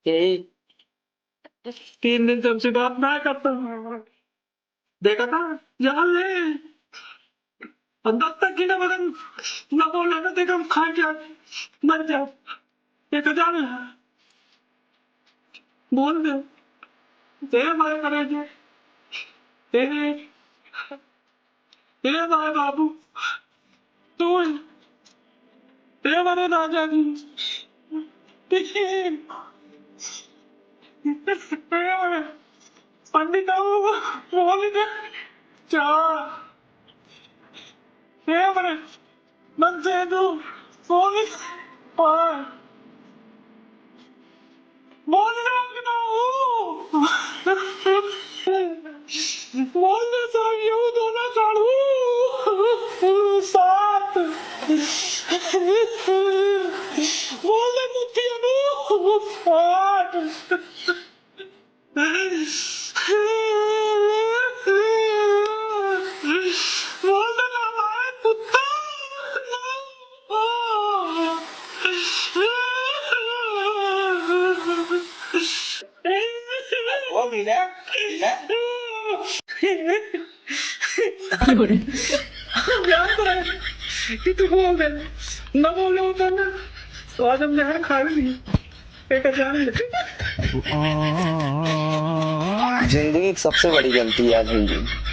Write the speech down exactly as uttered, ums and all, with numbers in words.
यही तीन दिन से हमसे बात ना करता। देखा था, जान ले। और दस तक गिने बगन न बोले ना, देख हम खा जाए, मर जाए। ये तो जान ले। बोल दे। दे भाई करेंगे। दे। ए भाई बाबू, तू, ए बड़े राजा जी, पंडित बाबू, बोल दे, चार, ए बड़े, मन से तू, बोल दे, पाँच, बोल दे, बोल दे, साहब, यू दोनों साढ़ू। सात। बोल दे, मुखिया नू। आठ। बोल दे, नालायक कुत्ता। नौ। वो मिला, मिला। हम जानत रहे कि तू बोल दे, न बोले होता ना, तो आज हम जहर खा भी नहीं। बेटा जान ले। जिंदगी की सबसे बड़ी गलती है आज हिंदी।